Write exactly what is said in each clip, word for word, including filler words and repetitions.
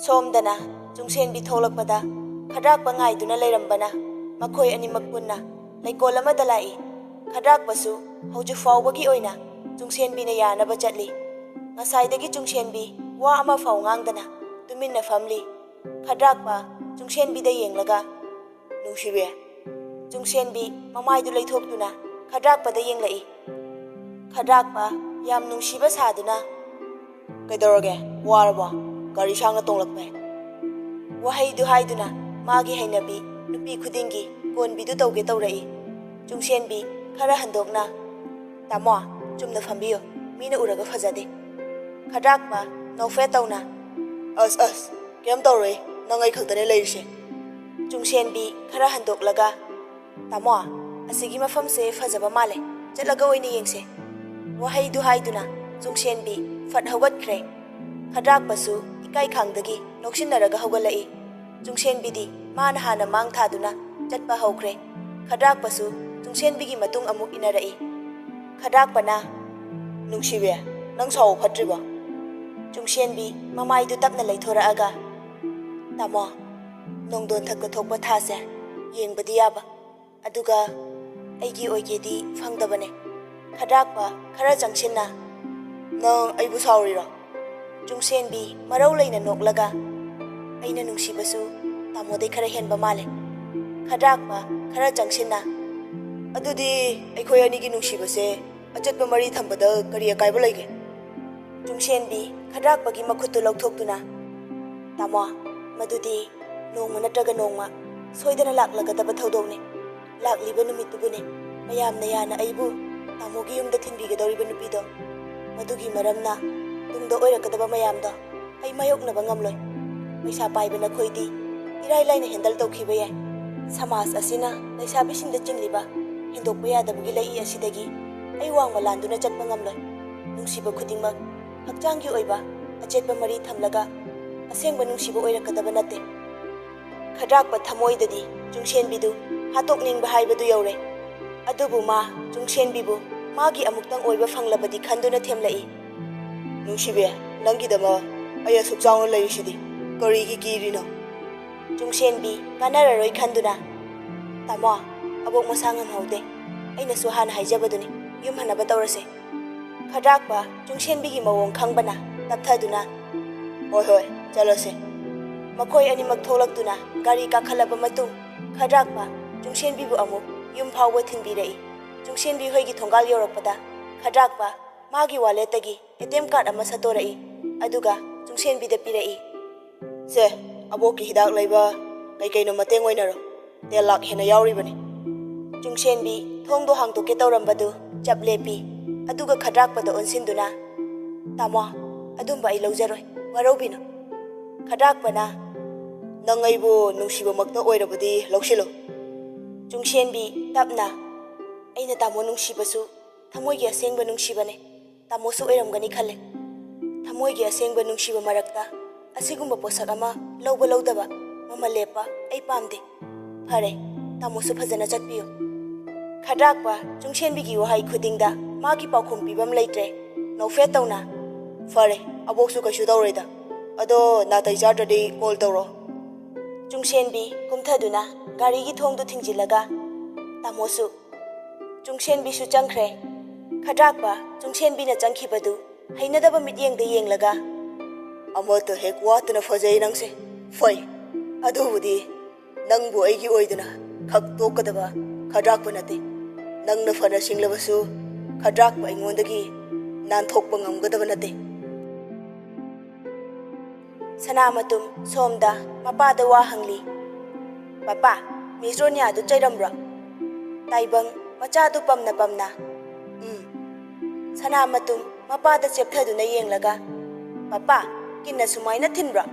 ꯁꯣꯝꯗꯅ ꯆꯨꯡꯁꯦꯟꯕꯤ ꯊꯣꯛꯂꯛꯄꯗ ꯈꯗ꯭ꯔꯥꯛꯄ ꯉꯥꯏꯗꯨꯅ ꯂꯩꯔꯝꯕꯅ ꯃꯈꯣꯏ ꯑꯅꯤꯃꯛ ꯄꯨꯟꯅ ꯂꯩꯀꯣꯜ ꯑꯃꯗ ꯂꯥꯛꯏ꯫ ꯈꯗ꯭ꯔꯥꯛꯄꯁꯨ ꯍꯧꯖꯤꯛ ꯐꯥꯎꯕꯒꯤ ꯑꯣꯏꯅ ꯆꯨꯡꯁꯦꯟꯕꯤꯅ ꯌꯥꯅꯕ ꯆꯠꯂꯤ꯫ ꯉꯁꯥꯏꯗꯒꯤ ꯆꯨꯡꯁꯦꯟꯕꯤ ꯋꯥ ꯑꯃ ꯐꯥꯎ ꯉꯥꯡꯗꯅ ꯇꯨꯃꯤꯟꯅ ꯐꯝꯂꯤ꯫ ꯈꯗ꯭ꯔꯥꯛꯄ ꯆꯨꯡꯁꯦꯟꯕꯤꯗ ꯌꯦꯡꯂꯒ, "ꯅꯨꯡꯁꯤꯕꯤ꯫" ꯆꯨꯡꯁꯦꯟꯕꯤ ꯃꯃꯥꯏꯗꯨ ꯂꯩꯊꯣꯛꯇꯨꯅ ꯈꯗ꯭ꯔꯥꯛꯄꯗ ꯌꯦꯡꯂꯛꯏ꯫ ꯈꯗ꯭ꯔꯥꯛꯄ ꯌꯥꯝ ꯅꯨꯡꯁꯤꯕ ꯁꯥꯗꯨꯅ, "ꯀꯩꯗꯧꯔꯒꯦ? ꯋꯥꯔꯕꯣ? ꯒꯥꯔꯤ ꯁꯥꯡꯅ ꯇꯣꯡꯂꯛꯄꯩ?" ꯋꯥꯍꯩꯗꯨ ꯍꯥꯏꯗꯨꯅ ꯃꯥꯒꯤ ꯍꯩꯅꯕꯤ ꯅꯨꯄꯤ ꯈꯨꯗꯤꯡꯒꯤ ꯀꯣꯟꯕꯤꯗꯨ ꯇꯧꯒꯦ ꯇꯧꯔꯛꯏ꯫ ꯆꯨꯡꯁꯦꯟꯕꯤ ꯈꯔ ꯍꯟꯗꯣꯛꯅ, "ꯇꯥꯃꯣ, ꯆꯨꯝꯅ ꯐꯝꯕꯤꯌꯨ, ꯃꯤꯅ ꯎꯔꯒ ꯐꯖꯗꯦ꯫" ꯈꯗ꯭ꯔꯥꯛꯄ ꯅꯣꯛꯐꯦꯠ ꯇꯧꯅ, "ꯑꯁ ꯑꯁ, ꯀꯩꯝ ꯇꯧꯔꯣꯏ, ꯅꯪ ꯑꯩ ꯈꯛꯇꯅꯦ ꯂꯩꯔꯤꯁꯦ꯫" ꯆꯨꯡꯁꯦꯟꯕꯤ ꯈꯔ ꯍꯟꯗꯣꯛꯂꯒ, "ꯇꯥꯃꯣ, ꯑꯁꯤꯒꯤ ꯃꯐꯝꯁꯦ ꯐꯖꯕ ꯃꯥꯜꯂꯦ, ꯆꯠꯂꯒ ꯑꯣꯏꯅ ꯌꯦꯡꯁꯦ꯫" ꯋꯥꯍꯩꯗꯨ ꯍꯥꯏꯗꯨꯅ ꯆꯨꯡꯁꯦꯟꯕꯤ ꯐꯠ ꯍꯧꯒꯠꯈ꯭ꯔꯦ꯫ ꯈꯗ꯭ꯔꯥꯛꯄꯁꯨ ꯏꯀꯥꯏ ꯈꯥꯡꯗꯒꯤ ꯅꯣꯛꯁꯤꯟꯅꯔꯒ ꯍꯧꯒꯠꯂꯛꯏ꯫ ꯆꯨꯡꯁꯦꯟꯕꯤꯗꯤ ꯃꯥꯅ ꯍꯥꯟꯅ ꯃꯥꯡ ꯊꯥꯗꯨꯅ ꯆꯠꯄ ꯍꯧꯈ꯭ꯔꯦ꯫ ꯈꯗ꯭ꯔꯥꯛꯄꯁꯨ ꯆꯨꯡꯁꯦꯟꯕꯤꯒꯤ ꯃꯇꯨꯡ ꯑꯃꯨꯛ ꯏꯟꯅꯔꯛꯏ꯫ ꯈꯗ꯭ꯔꯥꯛꯄꯅ, "ꯅꯨꯡꯁꯤꯕꯤ, ꯅꯪ ꯁꯥꯎꯕ ꯐꯠꯇ꯭ꯔꯤꯕꯣ?" ꯆꯨꯡꯁꯦꯟꯕꯤ ꯃꯃꯥꯏꯗꯨ ꯇꯞꯅ ꯂꯩꯊꯣꯔꯛꯑꯒ, "ꯇꯥꯃꯣ, ꯅꯣꯡꯗꯣꯟꯊꯛꯇ ꯊꯣꯛꯄ ꯊꯥꯁꯦ ꯌꯦꯡꯕꯗꯤ ꯌꯥꯕ, ꯑꯗꯨꯒ ꯑꯩꯒꯤ ꯑꯣꯏꯒꯦꯗꯤ ꯐꯪꯗꯕꯅꯦ꯫" ꯈꯗ꯭ꯔꯥꯛꯄ ꯈꯔ ꯆꯪꯁꯤꯟꯅ, "ꯅꯪ ꯑꯩꯕꯨ ꯁꯥꯎꯔꯤꯔꯣ?" ꯆꯨꯡꯁꯦꯟꯕꯤ ꯃꯔꯧ ꯂꯩꯅ ꯅꯣꯛꯂꯒ, "ꯑꯩꯅ ꯅꯨꯡꯁꯤꯕꯁꯨ ꯇꯥꯃꯣꯗꯩ ꯈꯔ ꯍꯦꯟꯕ ꯃꯥꯜꯂꯦ꯫" ꯈꯗ꯭ꯔꯥꯛꯄ ꯈꯔ ꯆꯪꯁꯤꯟꯅ, "ꯑꯗꯨꯗꯤ ꯑꯩꯈꯣꯏ ꯑꯅꯤꯒꯤ ꯅꯨꯡꯁꯤꯕꯁꯦ ꯑꯆꯦꯠꯄ ꯃꯔꯤ ꯊꯝꯕꯗ ꯀꯔꯤ ꯑꯀꯥꯏꯕ ꯂꯩꯒꯦ?" ꯆꯨꯡꯁꯦꯟꯕꯤ ꯈꯗ꯭ꯔꯥꯛꯄꯒꯤ ꯃꯈꯨꯠꯇꯨ ꯂꯧꯊꯣꯛꯇꯨꯅ, "ꯇꯥꯃꯣ, ꯃꯗꯨꯗꯤ ꯅꯣꯡꯃ ꯅꯠꯇ꯭ꯔꯒ ꯅꯣꯡꯃ ꯁꯣꯏꯗꯅ ꯂꯥꯛꯂꯒꯗꯕ ꯊꯧꯗꯣꯛꯅꯤ꯫ ꯂꯥꯛꯂꯤꯕ ꯅꯨꯃꯤꯠꯇꯨꯕꯨꯅꯤ ꯃꯌꯥꯝꯅ ꯌꯥꯅ ꯑꯩꯕꯨ ꯇꯥꯃꯣꯒꯤ ꯌꯨꯝꯗ ꯊꯤꯟꯕꯤꯒꯗꯧꯔꯤꯕ ꯅꯨꯄꯤꯗꯣ꯫ ꯃꯗꯨꯒꯤ ꯃꯔꯝꯅ ꯇꯨꯡꯗ ꯑꯣꯏꯔꯛꯀꯗꯕ ꯃꯌꯥꯝꯗꯣ ꯑꯩ ꯃꯥꯌꯣꯛꯅꯕ ꯉꯝꯂꯣꯏ꯫ ꯄꯩꯁꯥ ꯄꯥꯏꯕ ꯅꯈꯣꯏꯗꯤ ꯏꯔꯥꯏ ꯂꯥꯏꯅ ꯍꯦꯟꯗꯜ ꯇꯧꯈꯤꯕ ꯌꯥꯏ꯫ ꯁꯃꯥꯖ ꯑꯁꯤꯅ ꯂꯩꯁꯥꯕꯤꯁꯤꯡꯗ ꯆꯤꯡꯂꯤꯕ ꯍꯦꯟꯗꯣꯛꯄ ꯌꯥꯗꯕꯒꯤ ꯂꯩꯏ ꯑꯁꯤꯗꯒꯤ ꯑꯩ ꯋꯥꯡꯃ ꯂꯥꯟꯗꯨꯅ ꯆꯠꯄ ꯉꯝꯂꯣꯏ꯫ ꯅꯨꯡꯁꯤꯕ ꯈꯨꯗꯤꯡꯃꯛ ꯍꯛꯆꯥꯡꯒꯤ ꯑꯣꯏꯕ ꯑꯆꯦꯠꯄ ꯃꯔꯤ ꯊꯝꯂꯒ ꯑꯁꯦꯡꯕ ꯅꯨꯡꯁꯤꯕ ꯑꯣꯏꯔꯛꯀꯗꯕ ꯅꯠꯇꯦ꯫" ꯈꯗ꯭ꯔꯥꯛꯄ ꯊꯃꯣꯏꯗꯗꯤ ꯆꯨꯡꯁꯦꯟꯕꯤꯗꯨ ꯍꯥꯠꯇꯣꯛꯅꯤꯡꯕ ꯍꯥꯏꯕꯗꯨ ꯌꯧꯔꯦ꯫ ꯑꯗꯨꯕꯨ ꯃꯥ ꯆꯨꯡꯁꯦꯟꯕꯤꯕꯨ ꯃꯥꯒꯤ ꯑꯃꯨꯛꯇꯪ ꯑꯣꯏꯕ ꯐꯪꯂꯕꯗꯤ ꯈꯟꯗꯨꯅ ꯊꯦꯝꯂꯛꯏ꯫ "ꯅꯨꯡꯁꯤꯕꯤ, ꯅꯪꯒꯤꯗꯃꯛ ꯑꯩ ꯑꯁꯨꯛ ꯆꯥꯎꯅ ꯂꯩꯔꯤꯁꯤꯗꯤ꯫ ꯀꯔꯤꯒꯤ ꯀꯤꯔꯤꯅꯣ? ꯆꯨꯡꯁꯦꯟꯕꯤ ꯀꯥꯟꯅꯔꯔꯣꯏ ꯈꯟꯗꯨꯅ, "ꯇꯥꯃꯣ, ꯑꯕꯣꯛ ꯃꯁꯥ ꯉꯝꯍꯧꯗꯦ꯫ ꯑꯩꯅꯁꯨ ꯍꯥꯟꯅ ꯍꯥꯏꯖꯕꯗꯨꯅꯤ, ꯌꯨꯝ ꯍꯟꯅꯕ ꯇꯧꯔꯁꯦ꯫" ꯈꯗ꯭ꯔꯥꯛꯄ ꯆꯨꯡꯁꯦꯟꯕꯤꯒꯤ ꯃꯑꯣꯡ ꯈꯪꯕꯅ ꯇꯞꯊꯗꯨꯅ, "ꯍꯣꯏ ꯍꯣꯏ, ꯆꯠꯂꯁꯦ꯫" ꯃꯈꯣꯏ ꯑꯅꯤꯃꯛ ꯊꯣꯛꯂꯛꯇꯨꯅ ꯒꯥꯔꯤ ꯀꯥꯈꯠꯂꯕ ꯃꯇꯨꯡ, ꯈꯗ꯭ꯔꯥꯛꯄ ꯆꯨꯡꯁꯦꯟꯕꯤꯕꯨ ꯑꯃꯨꯛ ꯌꯨꯝ ꯐꯥꯎꯕ ꯊꯤꯟꯕꯤꯔꯛꯏ꯫ ꯆꯨꯡꯁꯦꯟꯕꯤ ꯍꯣꯏꯒꯤ ꯊꯣꯡꯒꯥꯜ ꯌꯧꯔꯛꯄꯗ, ꯈꯗ꯭ꯔꯥꯛꯄ ꯃꯥꯒꯤ ꯋꯥꯂꯦꯠꯇꯒꯤ ꯑꯦ ꯇꯤ ꯑꯦꯝ ꯀꯥꯔꯗ ꯑꯃ ꯁꯠꯇꯣꯔꯛꯏ, ꯑꯗꯨꯒ ꯆꯨꯡꯁꯦꯟꯕꯤꯗ ꯄꯤꯔꯛꯏ꯫ "ꯁꯦ, ꯑꯕꯣꯛꯀꯤ ꯍꯤꯗꯥꯛ ꯂꯩꯕ ꯀꯩꯀꯩꯅꯣ ꯃꯇꯦꯡ ꯑꯣꯏꯅꯔꯣ꯫ ꯇꯦꯟ ꯂꯥꯛ ꯍꯦꯟꯅ ꯌꯥꯎꯔꯤꯕꯅꯤ꯫" ꯆꯨꯡꯁꯦꯟꯕꯤ ꯊꯣꯡꯗꯣ ꯍꯥꯡꯗꯣꯛꯀꯦ ꯇꯧꯔꯝꯕꯗꯨ ꯆꯞ ꯂꯦꯞꯄꯤ, ꯑꯗꯨꯒ ꯈꯗ꯭ꯔꯥꯛꯄꯗ ꯑꯣꯟꯁꯤꯟꯗꯨꯅ, "ꯇꯥꯃꯣ, ꯑꯗꯨꯝꯕ ꯑꯩ ꯂꯧꯖꯔꯣꯏ, ꯋꯥꯔꯧꯕꯤꯅꯨ꯫" ꯈꯗ꯭ꯔꯥꯛꯄꯅ, "ꯅꯪ ꯑꯩꯕꯨ ꯅꯨꯡꯁꯤꯕꯃꯛꯇ ꯑꯣꯏꯔꯕꯗꯤ ꯂꯧꯁꯤꯜꯂꯨ꯫" ꯆꯨꯡꯁꯦꯟꯕꯤ ꯇꯞꯅ, "ꯑꯩꯅ ꯇꯥꯃꯣ ꯅꯨꯡꯁꯤꯕꯁꯨ ꯊꯃꯣꯏꯒꯤ ꯑꯁꯦꯡꯕ ꯅꯨꯡꯁꯤꯕꯅꯦ꯫ ꯇꯥꯃꯣꯁꯨ ꯑꯣꯏꯔꯝꯒꯅꯤ ꯈꯜꯂꯦ꯫ ꯊꯃꯣꯏꯒꯤ ꯑꯁꯦꯡꯕ ꯅꯨꯡꯁꯤꯕ ꯃꯔꯛꯇ ꯑꯁꯤꯒꯨꯝꯕ ꯄꯣꯠꯁꯛ ꯑꯃ ꯂꯧꯕ ꯂꯧꯗꯕ ꯃꯃꯜ ꯂꯦꯞꯄ ꯑꯩ ꯄꯥꯝꯗꯦ꯫ ꯐꯔꯦ, ꯇꯥꯃꯣꯁꯨ ꯐꯖꯅ ꯆꯠꯄꯤꯌꯨ꯫" ꯈꯗ꯭ꯔꯥꯛꯄ ꯆꯨꯡꯁꯦꯟꯕꯤꯒꯤ ꯋꯥꯍꯩ ꯈꯨꯗꯤꯡꯗ ꯃꯥꯒꯤ ꯄꯥꯎꯈꯨꯝ ꯄꯤꯕꯝ ꯂꯩꯇ꯭ꯔꯦ꯫ ꯅꯣꯛꯐꯦꯠ ꯇꯧꯅ, "ꯐꯔꯦ, ꯑꯕꯣꯛꯁꯨ ꯀꯩꯁꯨ ꯇꯧꯔꯣꯏꯗ꯫ ꯑꯗꯣ ꯅꯥꯇꯩ ꯆꯥꯗ꯭ꯔꯗꯤ ꯀꯣꯜ ꯇꯧꯔꯣ꯫" ꯆꯨꯡꯁꯦꯟꯕꯤ ꯀꯨꯝꯊꯗꯨꯅ ꯒꯥꯔꯤꯒꯤ ꯊꯣꯡꯗꯨ ꯊꯤꯡꯖꯤꯜꯂꯒ, "ꯇꯥꯃꯣꯁꯨ꯫" ꯆꯨꯡꯁꯦꯟꯕꯤꯁꯨ ꯆꯪꯈ꯭ꯔꯦ꯫ ꯈꯗ꯭ꯔꯥꯛꯄ ꯆꯨꯡꯁꯦꯟꯕꯤꯅ ꯆꯪꯈꯤꯕꯗꯨ ꯍꯩꯅꯗꯕ ꯃꯤꯠꯌꯦꯡꯗ ꯌꯦꯡꯂꯒ, "ꯑꯃꯠꯇ ꯍꯦꯛ ꯋꯥꯠꯇꯅ ꯐꯖꯩ ꯅꯪꯁꯦ꯫ ꯐꯩ꯫ ꯑꯗꯨꯕꯨꯗꯤ ꯅꯪꯕꯨ ꯑꯩꯒꯤ ꯑꯣꯏꯗꯅ ꯈꯛ ꯇꯣꯛꯀꯗꯕ ꯈꯗ꯭ꯔꯥꯛꯄ ꯅꯠꯇꯦ꯫ ꯅꯪꯅ ꯐꯅ ꯁꯤꯡꯂꯕꯁꯨ ꯈꯗ꯭ꯔꯥꯛꯄ ꯑꯩꯉꯣꯟꯗꯒꯤ ꯅꯥꯟꯊꯣꯛꯄ ꯉꯝꯒꯗꯕ ꯅꯠꯇꯦ꯫" ꯁꯅꯥꯃꯇꯨꯝ ꯁꯣꯝꯗ ꯃꯄꯥꯗ ꯋꯥ ꯍꯪꯂꯤ꯫ "ꯄꯄꯥ, ꯃꯤꯁ ꯔꯣꯅꯤꯌꯥꯗꯨ ꯆꯩꯔꯝꯕ꯭ꯔꯣ?" ꯇꯥꯏꯕꯪ ꯃꯆꯥꯗꯨ ꯄꯝꯅ ꯄꯝꯅ, "ꯎꯝ꯫" ꯁꯅꯥꯃꯇꯨꯝ ꯃꯄꯥꯗ ꯆꯦꯞꯊꯗꯨꯅ ꯌꯦꯡꯂꯒ, "ꯄꯄꯥ, ꯀꯤꯟꯅ ꯁꯨꯃꯥꯏꯅ ꯊꯤꯟꯕ꯭ꯔꯣ?"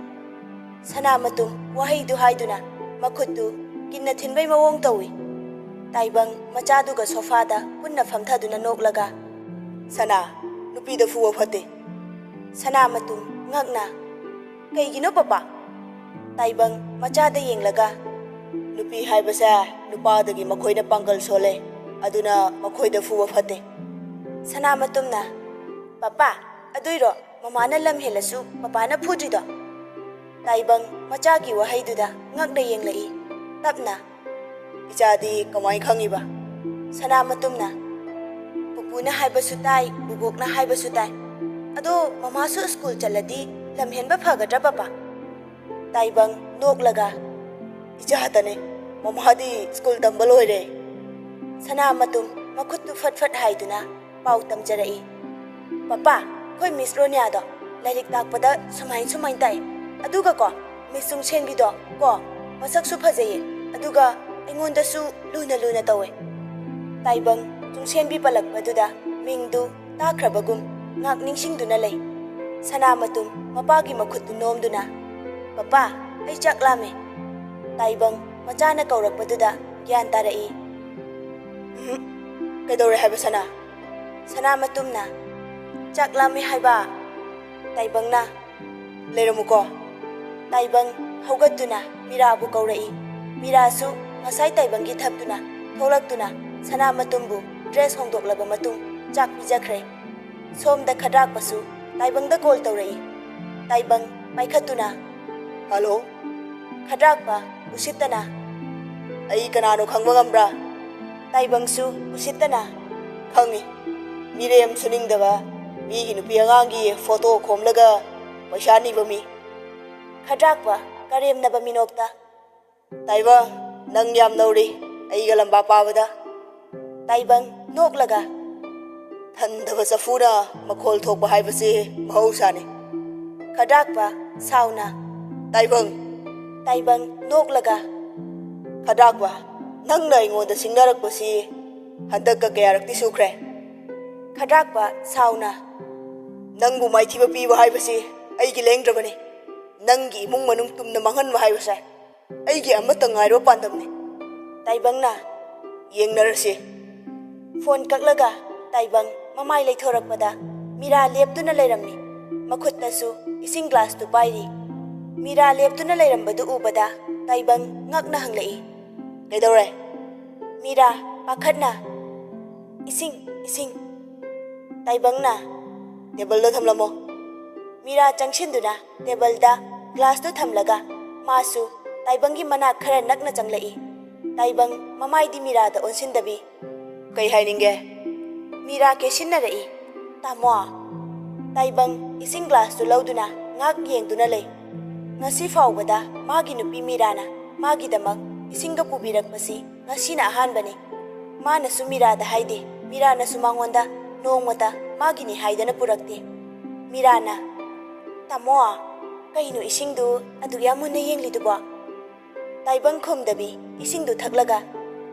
ꯁꯅꯥꯃꯇꯨꯝ ꯋꯥꯍꯩꯗꯨ ꯍꯥꯏꯗꯨꯅ ꯃꯈꯨꯠꯇꯨ ꯀꯤꯟꯅ ꯊꯤꯟꯕꯩ ꯃꯑꯣꯡ ꯇꯧꯏ꯫ ꯇꯥꯏꯕꯪ ꯃꯆꯥꯗꯨꯒ ꯁꯣꯐꯥꯗ ꯄꯨꯟꯅ ꯐꯝꯊꯗꯨꯅ ꯅꯣꯛꯂꯒ, "ꯁꯅꯥ, ꯅꯨꯄꯤꯗ ꯐꯨꯕ ꯐꯠꯇꯦ꯫" ꯁꯅꯥꯃꯇꯨꯝ ꯉꯛꯅ, "ꯀꯩꯒꯤꯅꯣ ꯄꯄꯥ?" ꯇꯥꯏꯕꯪ ꯃꯆꯥꯗ ꯌꯦꯡꯂꯒ, "ꯅꯨꯄꯤ ꯍꯥꯏꯕꯁꯦ ꯅꯨꯄꯥꯗꯒꯤ ꯃꯈꯣꯏꯅ ꯄꯥꯡꯒꯜ ꯁꯣꯜꯂꯦ, ꯑꯗꯨꯅ ꯃꯈꯣꯏꯗ ꯐꯨꯕ ꯐꯠꯇꯦ꯫" ꯁꯅꯥꯃꯇꯨꯝꯅ, "ꯄꯄꯥ, ꯑꯗꯨꯏꯔꯣ ꯃꯃꯥꯅ ꯂꯝ ꯍꯦꯜꯂꯁꯨ ꯄꯄꯥꯅ ꯐꯨꯗ꯭ꯔꯤꯗꯣ?" ꯇꯥꯏꯕꯪ ꯃꯆꯥꯒꯤ ꯋꯥꯍꯩꯗꯨꯗ ꯉꯛꯅ ꯌꯦꯡꯂꯛꯏ꯫ ꯇꯞꯅ, "ꯏꯆꯥꯗꯤ ꯀꯃꯥꯏ ꯈꯪꯉꯤꯕ?" ꯁꯅꯥꯃꯇꯨꯝꯅ, "ꯄꯨꯄꯨꯅ ꯍꯥꯏꯕꯁꯨ ꯇꯥꯏ, ꯕꯨꯕꯣꯛꯅ ꯍꯥꯏꯕꯁꯨ ꯇꯥꯏ꯫ ꯑꯗꯣ ꯃꯃꯥꯁꯨ ꯁ꯭ꯀꯨꯜ ꯆꯠꯂꯗꯤ ꯂꯝꯍꯦꯟꯕ ꯐꯒꯗ꯭ꯔꯥ, ꯄꯥꯄꯥ?" ꯇꯥꯏꯕꯪ ꯅꯣꯛꯂꯒ, "ꯏꯆꯥꯇꯅꯦ, ꯃꯃꯥꯗꯤ ꯁ꯭ꯀꯨꯜ ꯇꯝꯕ ꯂꯣꯏꯔꯦ꯫" ꯁꯅꯥꯃꯇꯨꯝ ꯃꯈꯨꯠꯇꯨ ꯐꯠ ꯐꯠ ꯍꯥꯏꯗꯨꯅ ꯄꯥꯎ ꯇꯝꯖꯔꯛꯏ꯫ "ꯄꯥꯄꯥ, ꯑꯩꯈꯣꯏ ꯃꯤꯁ ꯔꯣꯅꯤꯌꯥꯗꯣ ꯂꯥꯏꯔꯤꯛ ꯇꯥꯛꯄꯗ ꯁꯨꯃꯥꯏ ꯁꯨꯃꯥꯏ ꯇꯥꯏ꯫ ꯑꯗꯨꯒꯀꯣ, ꯃꯤꯁ ꯆꯨꯡꯁꯦꯟꯕꯤꯗꯣ ꯀꯣ, ꯃꯁꯛꯁꯨ ꯐꯖꯩꯌꯦ, ꯑꯗꯨꯒ ꯑꯩꯉꯣꯟꯗꯁꯨ ꯂꯨꯅ ꯂꯨꯅ ꯇꯧꯋꯦ꯫" ꯇꯥꯏꯕꯪ ꯆꯨꯡꯁꯦꯟꯕꯤ ꯄꯜꯂꯛꯄꯗꯨꯗ ꯃꯤꯡꯗꯨ ꯇꯥꯈ꯭ꯔꯕꯒꯨꯝ ꯉꯥꯛ ꯅꯤꯡꯁꯤꯡꯗꯨꯅ ꯂꯩ꯫ ꯁꯅꯥꯃꯇꯨꯝ ꯃꯄꯥꯒꯤ ꯃꯈꯨꯠꯇꯨ ꯅꯣꯝꯗꯨꯅ, "ꯄꯥꯄꯥ, ꯑꯩ ꯆꯥꯛ ꯂꯥꯝꯃꯦ꯫" ꯇꯥꯏꯕꯪ ꯃꯆꯥꯅ ꯀꯧꯔꯛꯄꯗꯨꯗ ꯒ꯭ꯌꯥꯟ ꯇꯥꯔꯛꯏ꯫ "ꯎꯝ, ꯀꯩꯗꯧꯔꯦ ꯍꯥꯏꯕ, ꯁꯅꯥ?" ꯁꯅꯥꯃꯇꯨꯝꯅ, "ꯆꯥꯛ ꯂꯥꯝꯃꯦ ꯍꯥꯏꯕ꯫" ꯇꯥꯏꯕꯪꯅ, "ꯂꯩꯔꯝꯃꯨꯀꯣ꯫" ꯇꯥꯏꯕꯪ ꯍꯧꯒꯠꯇꯨꯅ ꯃꯤꯔꯥꯕꯨ ꯀꯧꯔꯛꯏ꯫ ꯃꯤꯔꯥꯁꯨ ꯉꯁꯥꯏ ꯇꯥꯏꯕꯪꯒꯤ ꯊꯞꯇꯨꯅ ꯊꯣꯛꯂꯛꯇꯨꯅ ꯁꯅꯥꯃꯇꯨꯝꯕꯨ ꯗ꯭ꯔꯦꯁ ꯍꯣꯡꯗꯣꯛꯂꯕ ꯃꯇꯨꯡ ꯆꯥꯛ ꯄꯤꯖꯈ꯭ꯔꯦ꯫ ꯁꯣꯝꯗ ꯈꯗ꯭ꯔꯥꯛꯄꯁꯨ ꯇꯥꯏꯕꯪꯗ ꯀꯣꯜ ꯇꯧꯔꯛꯏ꯫ ꯇꯥꯏꯕꯪ ꯄꯥꯏꯈꯠꯇꯨꯅ, "ꯍꯜꯂꯣ?" ꯈꯗ꯭ꯔꯥꯛꯄ ꯎꯁꯤꯠꯇꯅ, "ꯑꯩ ꯀꯅꯥꯅꯣ ꯈꯪꯕ ꯉꯝꯕ꯭ꯔꯥ?" ꯇꯥꯏꯕꯪꯁꯨ ꯎꯁꯤꯠꯇꯅ, "ꯈꯪꯉꯤ, ꯃꯤꯔꯦꯝ ꯁꯨꯅꯤꯡꯗꯕ, ꯃꯤꯒꯤ ꯅꯨꯄꯤ ꯑꯉꯥꯡꯒꯤ ꯐꯣꯇꯣ ꯈꯣꯝꯂꯒ ꯄꯩꯁꯥ ꯅꯤꯕ ꯃꯤ꯫" ꯈꯗ꯭ꯔꯥꯛꯄ ꯀꯔꯦꯝꯅꯕ ꯃꯤꯅꯣꯛꯇ, "ꯇꯥꯏꯕꯪ, ꯅꯪ ꯌꯥꯝ ꯅꯧꯔꯤ ꯑꯩꯒ ꯂꯝꯕꯥ ꯄꯥꯕꯗ꯫" ꯇꯥꯏꯕꯪ ꯅꯣꯛꯂꯒ, "ꯊꯟꯗꯕ ꯆꯐꯨꯅ ꯃꯈꯣꯜ ꯊꯣꯛꯄ ꯍꯥꯏꯕꯁꯤ ꯃꯍꯧꯁꯥꯅꯤ꯫" ꯈꯗ꯭ꯔꯥꯛꯄ ꯁꯥꯎꯅ, "ꯇꯥꯏꯕꯪ!" ꯇꯥꯏꯕꯪ ꯅꯣꯛꯂꯒ, "ꯈꯗ꯭ꯔꯥꯛꯄ, ꯅꯪꯅ ꯑꯩꯉꯣꯟꯗ ꯁꯤꯡꯅꯔꯛꯄꯁꯤ ꯍꯟꯗꯛꯀ ꯀꯌꯥꯔꯛꯇꯤ ꯁꯨꯈ꯭ꯔꯦ?" ꯈꯗ꯭ꯔꯥꯛꯄ ꯁꯥꯎꯅ, "ꯅꯪꯕꯨ ꯃꯥꯏꯊꯤꯕ ꯄꯤꯕ ꯍꯥꯏꯕꯁꯤ ꯑꯩꯒꯤ ꯂꯦꯡꯗ꯭ꯔꯕꯅꯤ꯫ ꯅꯪꯒꯤ ꯏꯃꯨꯡ ꯃꯅꯨꯡ ꯇꯨꯝꯅ ꯃꯥꯡꯍꯟꯕ ꯍꯥꯏꯕꯁꯦ ꯑꯩꯒꯤ ꯑꯃꯠꯇ ꯉꯥꯏꯔꯕ ꯄꯥꯟꯗꯝꯅꯤ꯫" ꯇꯥꯏꯕꯪꯅ, "ꯌꯦꯡꯅꯔꯁꯤ꯫" ꯐꯣꯟ ꯀꯛꯂꯒ ꯇꯥꯏꯕꯪ ꯃꯃꯥꯏ ꯂꯩꯊꯣꯔꯛꯄꯗ ꯃꯤꯔꯥ ꯂꯦꯞꯇꯨꯅ ꯂꯩꯔꯝꯃꯤ꯫ ꯃꯈꯨꯠꯇꯁꯨ ꯏꯁꯤꯡ ꯒ꯭ꯂꯥꯁꯇꯨ ꯄꯥꯏꯔꯤ꯫ ꯃꯤꯔꯥ ꯂꯦꯞꯇꯨꯅ ꯂꯩꯔꯝꯕꯗꯨ ꯎꯕꯗ ꯇꯥꯏꯕꯪ ꯉꯛꯅ ꯍꯪꯂꯛꯏ, "ꯀꯩꯗꯧꯔꯦ?" ꯃꯤꯔꯥ ꯄꯥꯈꯠꯅ, "ꯏꯁꯤꯡ, ꯏꯁꯤꯡ꯫" ꯇꯥꯏꯕꯪꯅ, "ꯇꯦꯕꯜꯗ ꯊꯝꯂꯝꯃꯣ꯫" ꯃꯤꯔꯥ ꯆꯪꯁꯤꯟꯗꯨꯅ ꯇꯦꯕꯜꯗ ꯒ꯭ꯂꯥꯁꯇꯨ ꯊꯝꯂꯒ ꯃꯥꯁꯨ ꯇꯥꯏꯕꯪꯒꯤ ꯃꯅꯥꯛ ꯈꯔ ꯅꯛꯅ ꯆꯪꯂꯛꯏ꯫ ꯇꯥꯏꯕꯪ ꯃꯃꯥꯏꯗꯤ ꯃꯤꯔꯥꯗ ꯑꯣꯟꯁꯤꯟꯗꯕꯤ, "ꯀꯩ ꯍꯥꯏꯅꯤꯡꯒꯦ?" ꯃꯤꯔꯥ ꯀꯦꯁꯤꯟꯅꯔꯛꯏ꯫ "ꯇꯥꯃꯣ!" ꯇꯥꯏꯕꯪ ꯏꯁꯤꯡ ꯒ꯭ꯂꯥꯁꯇꯨ ꯂꯧꯗꯨꯅ ꯉꯥꯛ ꯌꯦꯡꯗꯨꯅ ꯂꯩ꯫ ꯉꯁꯤ ꯐꯥꯎꯕꯗ ꯃꯥꯒꯤ ꯅꯨꯄꯤ ꯃꯤꯔꯥꯅ ꯃꯥꯒꯤꯗꯃꯛ ꯏꯁꯤꯡꯒ ꯄꯨꯕꯤꯔꯛꯄꯁꯤ ꯉꯁꯤꯅ ꯑꯍꯥꯟꯕꯅꯤ꯫ ꯃꯥꯅꯁꯨ ꯃꯤꯔꯥꯗ ꯍꯥꯏꯗꯦ, ꯃꯤꯔꯥꯅꯁꯨ ꯃꯉꯣꯟꯗ ꯅꯣꯡꯃꯇ ꯃꯥꯒꯤꯅꯤ ꯍꯥꯏꯗꯅ ꯄꯨꯔꯛꯇꯦ꯫ ꯃꯤꯔꯥꯅ, "ꯇꯥꯃꯣ, ꯀꯩꯅꯣ ꯏꯁꯤꯡꯗꯨ ꯑꯗꯨꯛ ꯌꯥꯝ ꯃꯨꯟꯅ ꯌꯦꯡꯂꯤꯗꯨꯕꯣ?" ꯇꯥꯏꯕꯪ ꯈꯨꯝꯗꯕꯤ ꯏꯁꯤꯡꯗꯨ ꯊꯛꯂꯒ,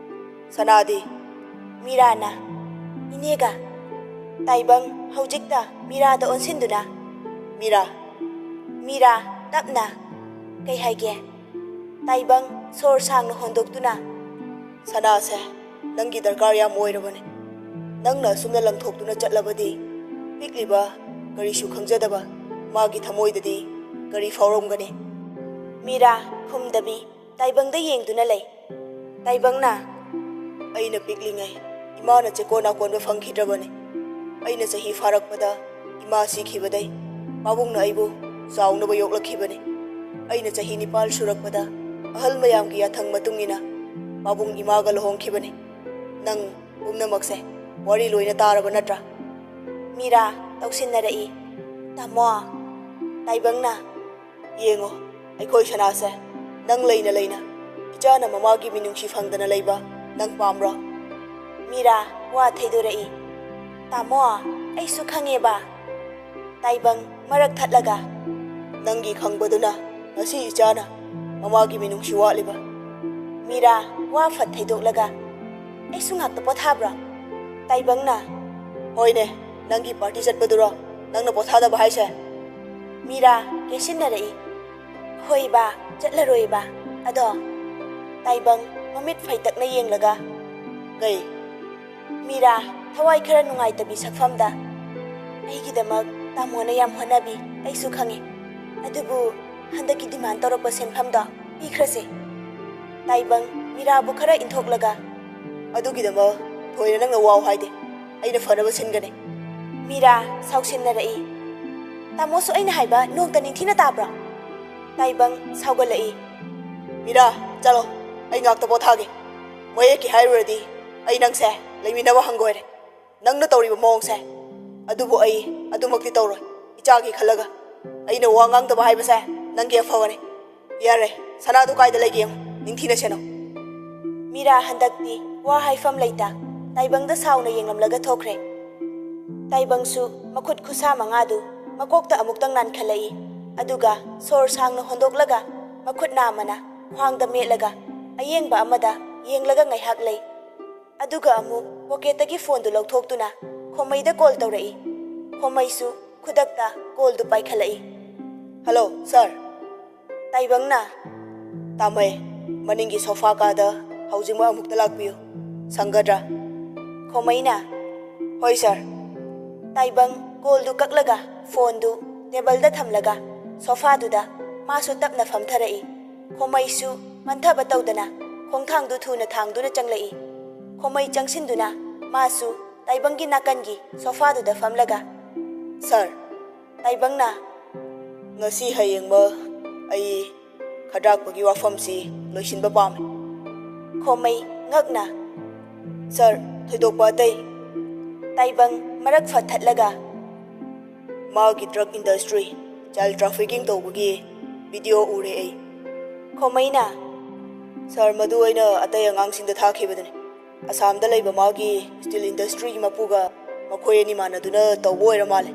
"ꯁꯅꯥꯗꯤ?" ꯃꯤꯔꯥꯅ, "ꯏꯅꯦꯒ꯫" ꯇꯥꯏꯕꯪ ꯍꯧꯖꯤꯛꯇ ꯃꯤꯔꯥꯗ ꯑꯣꯟꯁꯤꯟꯗꯨꯅ, "ꯃꯤꯔꯥ!" ꯃꯤꯔꯥ ꯇꯞꯅ, "ꯀꯩ ꯍꯥꯏꯒꯦ?" ꯇꯥꯏꯕꯪ ꯁꯣꯔ ꯁꯥꯡꯅ ꯍꯣꯟꯗꯣꯛꯇꯨꯅ, "ꯁꯅꯥꯁꯦ ꯅꯪꯒꯤ ꯗꯔꯀꯥꯔ ꯌꯥꯝ ꯑꯣꯏꯔꯕꯅꯤ꯫ ꯅꯪꯅ ꯑꯁꯨꯝꯅ ꯂꯪꯊꯣꯛꯇꯨꯅ ꯆꯠꯂꯕꯗꯤ ꯄꯤꯛꯂꯤꯕ, ꯀꯔꯤꯁꯨ ꯈꯪꯖꯗꯕ ꯃꯥꯒꯤ ꯊꯃꯣꯏꯗꯗꯤ ꯀꯔꯤ ꯐꯥꯎꯔꯝꯒꯅꯤ?" ꯃꯤꯔꯥ ꯈꯨꯝꯗꯕꯤ ꯇꯥꯏꯕꯪꯗ ꯌꯦꯡꯗꯨꯅ ꯂꯩ꯫ ꯇꯥꯏꯕꯪꯅ, "ꯑꯩꯅ ꯄꯤꯛꯂꯤꯉꯩ ꯏꯃꯥꯅ ꯆꯦꯀꯣꯟ ꯅꯥꯀꯣꯟꯕ ꯐꯪꯈꯤꯗ꯭ꯔꯕꯅꯤ꯫ ꯑꯩꯅ ꯆꯍꯤ ꯐꯥꯔꯛꯄꯗ ꯏꯃꯥ ꯁꯤꯈꯤꯕꯗꯩ ꯄꯥꯕꯨꯡꯅ ꯑꯩꯕꯨ ꯆꯥꯎꯅꯕ ꯌꯣꯛꯂꯛꯈꯤꯕꯅꯤ꯫ ꯑꯩꯅ ꯆꯍꯤ ꯅꯤꯄꯥꯜ ꯁꯨꯔꯛꯄꯗ ꯑꯍꯜ ꯃꯌꯥꯝꯒꯤ ꯌꯥꯊꯪ ꯃꯇꯨꯡ ꯏꯟꯅ ꯄꯥꯕꯨꯡ ꯏꯃꯥꯒ ꯂꯨꯍꯣꯡꯈꯤꯕꯅꯤ꯫ ꯅꯪ ꯄꯨꯝꯅꯃꯛꯁꯦ ꯋꯥꯔꯤ ꯂꯣꯏꯅ ꯇꯥꯔꯕ ꯅꯠꯇ꯭ꯔꯥ?" ꯃꯤꯔꯥ ꯇꯧꯁꯤꯟꯅꯔꯛꯏ꯫ "ꯇꯥꯃꯣ!" ꯇꯥꯏꯕꯪꯅ, "ꯌꯦꯡꯉꯣ, ꯑꯩꯈꯣꯏ ꯁꯅꯥꯁꯦ ꯅꯪ ꯂꯩꯅ ꯂꯩꯅ ꯏꯆꯥꯅ ꯃꯃꯥꯒꯤ ꯃꯤꯅꯨꯡꯁꯤ ꯐꯪꯗꯅ ꯂꯩꯕ ꯅꯪ ꯄꯥꯝꯕ꯭ꯔꯣ?" ꯃꯤꯔꯥ ꯋꯥ ꯊꯩꯗꯣꯔꯛꯏ꯫ "ꯇꯥꯃꯣ, ꯑꯩꯁꯨ ꯈꯪꯉꯦꯕ꯫" ꯇꯥꯏꯕꯪ ꯃꯔꯛ ꯊꯠꯂꯒ, "ꯅꯪꯒꯤ ꯈꯪꯕꯗꯨꯅ ꯉꯁꯤ ꯏꯆꯥꯅ ꯃꯃꯥꯒꯤ ꯃꯤꯅꯨꯡꯁꯤ ꯋꯥꯠꯂꯤꯕ?" ꯃꯤꯔꯥ ꯋꯥ ꯐꯠ ꯊꯩꯗꯣꯛꯂꯒ, "ꯑꯩꯁꯨ ꯉꯥꯛꯇ ꯄꯣꯊꯥꯕ꯭ꯔꯣ?" ꯇꯥꯏꯕꯪꯅ, "ꯍꯣꯏꯅꯦ, ꯅꯪꯒꯤ ꯄꯥꯔꯇꯤ ꯆꯠꯄꯗꯨꯔꯣ ꯅꯪꯅ ꯄꯣꯊꯥꯗꯕ ꯍꯥꯏꯁꯦ?" ꯃꯤꯔꯥ ꯀꯦꯁꯤꯟꯅꯔꯛꯏ꯫ "ꯍꯣꯏꯕ, ꯆꯠꯂꯔꯣꯏꯕ꯫ ꯑꯗꯣ?" ꯇꯥꯏꯕꯪ ꯃꯃꯤꯠ ꯐꯩꯇꯛꯅ ꯌꯦꯡꯂꯒ, "ꯀꯩ?" ꯃꯤꯔꯥ ꯊꯋꯥꯏ ꯈꯔ ꯅꯨꯡꯉꯥꯏꯇꯕꯤ ꯁꯛꯐꯝꯗ, "ꯑꯩꯒꯤꯗꯃꯛ ꯇꯥꯃꯣꯅ ꯌꯥꯝ ꯍꯣꯠꯅꯕꯤ, ꯑꯩꯁꯨ ꯈꯪꯉꯤ꯫ ꯑꯗꯨꯕꯨ ꯍꯟꯗꯛꯀꯤ ꯗꯤꯃꯥꯟ ꯇꯧꯔꯛꯄ ꯁꯦꯟꯐꯝꯗꯣ ꯄꯤꯈ꯭ꯔꯁꯦ꯫" ꯇꯥꯏꯕꯪ ꯃꯤꯔꯥꯕꯨ ꯈꯔ ꯏꯟꯊꯣꯛꯂꯒ, "ꯑꯗꯨꯒꯤꯗꯃꯛ ꯊꯣꯏꯅ ꯅꯪꯅ ꯋꯥꯎ ꯍꯥꯏꯗꯦ꯫ ꯑꯩꯅ ꯐꯅꯕ ꯁꯤꯟꯒꯅꯤ꯫" ꯃꯤꯔꯥ ꯁꯥꯎꯁꯤꯟꯅꯔꯛꯏ꯫ "ꯇꯥꯃꯣꯁꯨ ꯑꯩꯅ ꯍꯥꯏꯕ ꯅꯣꯡꯇ ꯅꯤꯡꯊꯤꯅ ꯇꯥꯕ꯭ꯔꯣ?" ꯇꯥꯏꯕꯪ ꯁꯥꯎꯒꯠꯂꯛꯏ꯫ "ꯃꯤꯔꯥ, ꯆꯠꯂꯣ, ꯑꯩ ꯉꯥꯛꯇ ꯄꯣꯊꯥꯒꯦ꯫ ꯃꯌꯦꯛꯀꯤ ꯍꯥꯏꯔꯨꯔꯗꯤ ꯑꯩ ꯅꯪꯁꯦ ꯂꯩꯃꯤꯟꯅꯕ ꯍꯪꯒꯣꯏꯔꯦ꯫ ꯅꯪꯅ ꯇꯧꯔꯤꯕ ꯃꯑꯣꯡꯁꯦ ꯑꯗꯨꯕꯨ ꯑꯩ ꯑꯗꯨꯃꯛꯇꯤ ꯇꯧꯔꯣꯏ꯫ ꯏꯆꯥꯒꯤ ꯈꯜꯂꯒ ꯑꯩꯅ ꯋꯥ ꯉꯥꯡꯗꯕ ꯍꯥꯏꯕꯁꯦ ꯅꯪꯒꯤ ꯑꯐꯕꯅꯤ꯫ ꯌꯥꯔꯦ, ꯁꯅꯥꯗꯨ ꯀꯥꯏꯗ ꯂꯩꯒꯦ ꯌꯦꯡꯉꯨ, ꯅꯤꯡꯊꯤꯅ ꯁꯦꯟꯅꯧ꯫" ꯃꯤꯔꯥ ꯍꯟꯗꯛꯇꯤ ꯋꯥ ꯍꯥꯏꯐꯝ ꯂꯩꯇ ꯇꯥꯏꯕꯪꯗ ꯁꯥꯎꯅ ꯌꯦꯡꯂꯝꯂꯒ ꯊꯣꯛꯈ꯭ꯔꯦ꯫ ꯇꯥꯏꯕꯪꯁꯨ ꯃꯈꯨꯠ ꯈꯨꯁꯥ ꯃꯉꯥꯗꯨ ꯃꯀꯣꯛꯇ ꯑꯃꯨꯛꯇꯪ ꯅꯥꯟꯈꯠꯂꯛꯏ꯫ ꯑꯗꯨꯒ ꯁꯣꯔ ꯁꯥꯡꯅ ꯍꯣꯟꯗꯣꯛꯂꯒ ꯃꯈꯨꯠ ꯅꯥꯝꯃꯅ ꯈ꯭ꯋꯥꯡꯗ ꯃꯦꯠꯂꯒ ꯑꯌꯦꯡꯕ ꯑꯃꯗ ꯌꯦꯡꯂꯒ ꯉꯥꯏꯍꯥꯛ ꯂꯩ꯫ ꯑꯗꯨꯒ ꯑꯃꯨꯛ ꯄꯣꯀꯦꯠꯇꯒꯤ ꯐꯣꯟꯗꯨ ꯂꯧꯊꯣꯛꯇꯨꯅ ꯈꯣꯃꯩꯗ ꯀꯣꯜ ꯇꯧꯔꯛꯏ꯫ ꯈꯣꯃꯩꯁꯨ ꯈꯨꯗꯛꯇ ꯀꯣꯜꯗꯨ ꯄꯥꯏꯈꯠꯂꯛꯏ꯫ "ꯍꯜꯂꯣ, ꯁꯥꯔ꯫" ꯇꯥꯏꯕꯪꯅ, "ꯇꯥꯃꯩ, ꯃꯅꯤꯡꯒꯤ ꯁꯣꯐꯥ ꯀꯥꯗ ꯍꯧꯖꯤꯛꯃꯛ ꯑꯃꯨꯛꯇ ꯂꯥꯛꯄꯤꯌꯨ꯫ ꯁꯪꯒꯗ꯭ꯔꯥ?" ꯈꯣꯃꯩꯅ, "ꯍꯣꯏ, ꯁꯥꯔ꯫" ꯇꯥꯏꯕꯪ ꯀꯣꯜꯗꯨ ꯀꯛꯂꯒ ꯐꯣꯟꯗꯨ ꯇꯦꯕꯜꯗ ꯊꯝꯂꯒ ꯁꯣꯐꯥꯗꯨꯗ ꯃꯥꯁꯨ ꯇꯞꯅ ꯐꯝꯊꯔꯛꯏ꯫ ꯈꯣꯃꯩꯁꯨ ꯃꯟꯊꯕ ꯇꯧꯗꯅ ꯈꯣꯡꯊꯥꯡꯗꯨ ꯊꯨꯅ ꯊꯥꯡꯗꯨꯅ ꯆꯪꯂꯛꯏ꯫ ꯈꯣꯃꯩ ꯆꯪꯁꯤꯟꯗꯨꯅ ꯃꯥꯁꯨ ꯇꯥꯏꯕꯪꯒꯤ ꯅꯥꯀꯟꯒꯤ ꯁꯣꯐꯥꯗꯨꯗ ꯐꯝꯂꯒ, "ꯁꯥꯔ꯫" ꯇꯥꯏꯕꯪꯅ, "ꯉꯁꯤ ꯍꯌꯦꯡꯃꯛ ꯑꯩ ꯈꯗ꯭ꯔꯥꯛꯄꯒꯤ ꯋꯥꯐꯝꯁꯤ ꯂꯣꯏꯁꯤꯟꯕ ꯄꯥꯝꯃꯤ꯫" ꯈꯣꯃꯩ ꯉꯛꯅ, "ꯁꯥꯔ, ꯊꯣꯏꯗꯣꯛꯄ ꯑꯇꯩ?" ꯇꯥꯏꯕꯪ ꯃꯔꯛ ꯐꯠꯊꯠꯂꯒ, "ꯃꯥꯒꯤ ꯗ꯭ꯔꯒ ꯏꯟꯗꯁꯇ꯭ꯔꯤ, ꯆꯥꯏꯜ ꯇ꯭ꯔꯥꯐꯤꯀꯤꯡ ꯇꯧꯕꯒꯤ ꯚꯤꯗꯤꯑꯣ ꯎꯔꯦ ꯑꯩ꯫" ꯈꯣꯃꯩꯅ, "ꯁꯥꯔ, ꯃꯗꯨ ꯑꯩꯅ ꯑꯇꯩ ꯑꯉꯥꯡꯁꯤꯡꯗ ꯊꯥꯈꯤꯕꯗꯨꯅꯤ꯫ ꯑꯁꯥꯝꯗ ꯂꯩꯕ ꯃꯥꯒꯤ ꯁ꯭ꯇꯤꯜ ꯏꯟꯗꯁꯇ꯭ꯔꯤꯒꯤ ꯃꯄꯨꯒ ꯃꯈꯣꯏ ꯑꯅꯤ ꯃꯥꯟꯅꯗꯨꯅ ꯇꯧꯕ ꯑꯣꯏꯔ ꯃꯥꯜꯂꯦ꯫"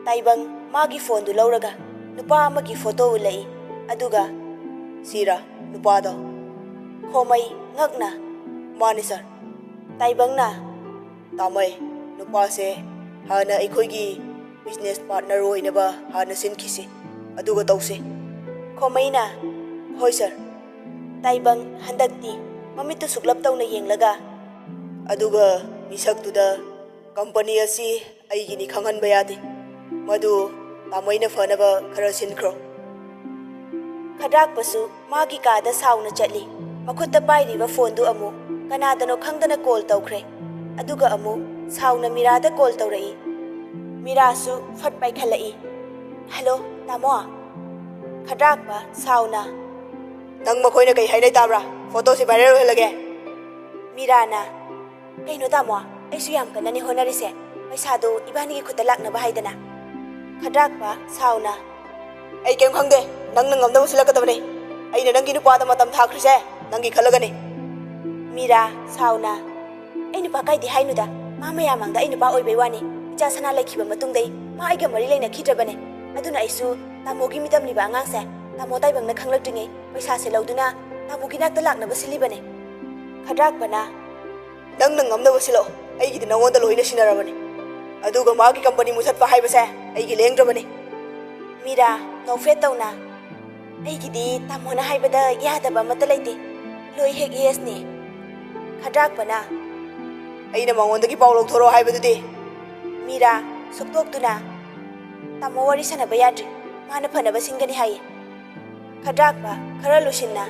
ꯇꯥꯏꯕꯪ ꯃꯥꯒꯤ ꯐꯣꯟꯗꯨ ꯂꯧꯔꯒ ꯅꯨꯄꯥ ꯑꯃꯒꯤ ꯐꯣꯇꯣ ꯎꯠꯂꯛꯏ꯫ ꯑꯗꯨꯒ, "ꯁꯤꯔꯥ ꯅꯨꯄꯥꯗꯣ?" ꯈꯣꯃꯩ ꯉꯛꯅ, "ꯃꯥꯅꯤ, ꯁꯥꯔ꯫" ꯇꯥꯏꯕꯪꯅ, "ꯇꯥꯃꯩ, ꯅꯨꯄꯥꯁꯦ ꯍꯥꯟꯅ ꯑꯩꯈꯣꯏꯒꯤ ꯕꯤꯖꯤꯅꯦꯁ ꯄꯥꯔꯠꯅꯔ ꯑꯣꯏꯅꯕ ꯍꯥꯟꯅ ꯁꯤꯟꯈꯤꯁꯤ, ꯑꯗꯨꯒ ꯇꯧꯁꯤ꯫" ꯈꯣꯃꯩꯅ, "ꯍꯣꯏ, ꯁꯥꯔ꯫" ꯇꯥꯏꯕꯪ ꯍꯟꯗꯛꯇꯤ ꯃꯃꯤꯠꯇꯨ ꯁꯨꯛꯂꯞ ꯇꯧꯅ ꯌꯦꯡꯂꯒ, "ꯑꯗꯨꯒ ꯃꯤꯁꯛꯇꯨꯗ ꯀꯝꯄꯅꯤ ꯑꯁꯤ ꯑꯩꯒꯤꯅꯤ ꯈꯪꯍꯟꯕ ꯌꯥꯗꯦ꯫ ꯃꯗꯨ ꯇꯥꯃꯩꯅ ꯐꯅꯕ ꯈꯔ ꯁꯤꯟꯈ꯭ꯔꯣ꯫" ꯈꯗ꯭ꯔꯥꯛꯄꯁꯨ ꯃꯥꯒꯤ ꯀꯥꯗ ꯁꯥꯎꯅ ꯆꯠꯂꯤ꯫ ꯃꯈꯨꯠꯇ ꯄꯥꯏꯔꯤꯕ ꯐꯣꯟꯗꯨ ꯑꯃꯨꯛ ꯀꯅꯥꯗꯅꯣ ꯈꯪꯗꯅ ꯀꯣꯜ ꯇꯧꯈ꯭ꯔꯦ꯫ ꯑꯗꯨꯒ ꯑꯃꯨꯛ ꯁꯥꯎꯅ ꯃꯤꯔꯥꯗ ꯀꯣꯜ ꯇꯧꯔꯛꯏ꯫ ꯃꯤꯔꯥꯁꯨ ꯐꯠ ꯄꯥꯏꯈꯠꯂꯛꯏ꯫ "ꯍꯜꯂꯣ, ꯇꯥꯃꯣ?" ꯈꯗ꯭ꯔꯥꯛꯄ ꯁꯥꯎꯅ, "ꯅꯪ ꯃꯈꯣꯏꯅ ꯀꯩ ꯍꯥꯏꯅꯩ ꯇꯥꯕ꯭ꯔꯥ? ꯐꯣꯇꯣꯁꯤ ꯚꯥꯏꯔꯦꯜ ꯑꯣꯏꯍꯜꯂꯒꯦ!" ꯃꯤꯔꯥꯅ, "ꯀꯩꯅꯣ ꯇꯥꯃꯣ, ꯑꯩꯁꯨ ꯌꯥꯝ ꯀꯟꯅꯅꯤ ꯍꯣꯠꯅꯔꯤꯁꯦ꯫ ꯄꯩꯁꯥꯗꯨ ꯏꯕꯥꯅꯤꯒꯤ ꯈꯨꯠꯇ ꯂꯥꯛꯅꯕ ꯍꯥꯏꯗꯅ꯫" ꯈꯗ꯭ꯔꯥꯛꯄ ꯁꯥꯎꯅ, "ꯑꯩ ꯀꯩꯝ ꯈꯪꯗꯦ꯫ ꯅꯪꯅ ꯉꯝꯅꯕ ꯁꯤꯜꯂꯛꯀꯗꯕꯅꯤ꯫ ꯑꯩꯅ ꯅꯪꯒꯤ ꯅꯨꯄꯥꯗ ꯃꯇꯝ ꯊꯥꯈ꯭ꯔꯤꯁꯦ ꯅꯪꯒꯤ ꯈꯜꯂꯒꯅꯤ꯫" ꯃꯤꯔꯥ ꯁꯥꯎꯅ, "ꯑꯩ ꯅꯨꯄꯥ ꯀꯥꯏꯗꯦ ꯍꯥꯏꯅꯨꯗ꯫ ꯃꯥ ꯃꯌꯥꯝ ꯃꯥꯡꯗ ꯑꯩ ꯅꯨꯄꯥ ꯑꯣꯏꯕꯩ ꯋꯥꯅꯤ꯫ ꯏꯆꯥ ꯁꯅꯥ ꯂꯩꯈꯤꯕ ꯃꯇꯨꯡꯗꯩ ꯃꯥ ꯑꯩꯒ ꯃꯔꯤ ꯂꯩꯅꯈꯤꯗ꯭ꯔꯕꯅꯦ꯫ ꯑꯗꯨꯅ ꯑꯩꯁꯨ ꯇꯥꯃꯣꯒꯤ ꯃꯤꯇꯝꯂꯤꯕ ꯑꯉꯥꯡꯁꯦ ꯇꯥꯃꯣ ꯇꯥꯏꯕꯪꯅ ꯈꯪꯂꯛꯇ꯭ꯔꯤꯉꯩ ꯄꯩꯁꯥꯁꯦ ꯂꯧꯗꯨꯅ ꯇꯥꯃꯣꯒꯤ ꯅꯥꯛꯇ ꯂꯥꯛꯅꯕ ꯁꯤꯜꯂꯤꯕꯅꯦ꯫" ꯈꯗ꯭ꯔꯥꯛꯄꯅ, "ꯅꯪꯅ ꯉꯝꯅꯕ ꯁꯤꯜꯂꯛꯑꯣ꯫ ꯑꯩꯒꯤꯗꯤ ꯅꯉꯣꯟꯗ ꯂꯣꯏꯅ ꯁꯤꯟꯅꯔꯕꯅꯤ꯫ ꯑꯗꯨꯒ ꯃꯥꯒꯤ ꯀꯝꯄꯅꯤ ꯃꯨꯊꯠꯄ ꯍꯥꯏꯕꯁꯦ ꯑꯩꯒꯤ ꯂꯦꯡꯗ꯭ꯔꯕꯅꯤ꯫" ꯃꯤꯔꯥ ꯅꯣꯛꯐꯦꯠ ꯇꯧꯅ, "ꯑꯩꯒꯤꯗꯤ ꯇꯥꯃꯣꯅ ꯍꯥꯏꯕꯗ ꯌꯥꯗꯕ ꯑꯃꯠꯇ ꯂꯩꯇꯦ꯫ ꯂꯣꯏ ꯍꯦꯛ ꯌꯦꯁꯅꯦ꯫" ꯈꯗ꯭ꯔꯥꯛꯄꯅ, "ꯑꯩꯅ ꯃꯉꯣꯟꯗꯒꯤ ꯄꯥꯎ ꯂꯧꯊꯣꯔꯛꯑꯣ ꯍꯥꯏꯕꯗꯨꯗꯤ?" ꯃꯤꯔꯥ ꯁꯨꯛꯇꯣꯛꯇꯨꯅ, "ꯇꯥꯃꯣ ꯋꯥꯔꯤ ꯁꯥꯟꯅꯕ ꯌꯥꯗ꯭ꯔꯤ꯫ ꯃꯥꯅ ꯐꯅꯕ ꯁꯤꯟꯒꯅꯤ ꯍꯥꯏꯌꯦ꯫" ꯈꯗ꯭ꯔꯥꯛꯄ ꯈꯔ ꯂꯨꯁꯤꯟꯅ,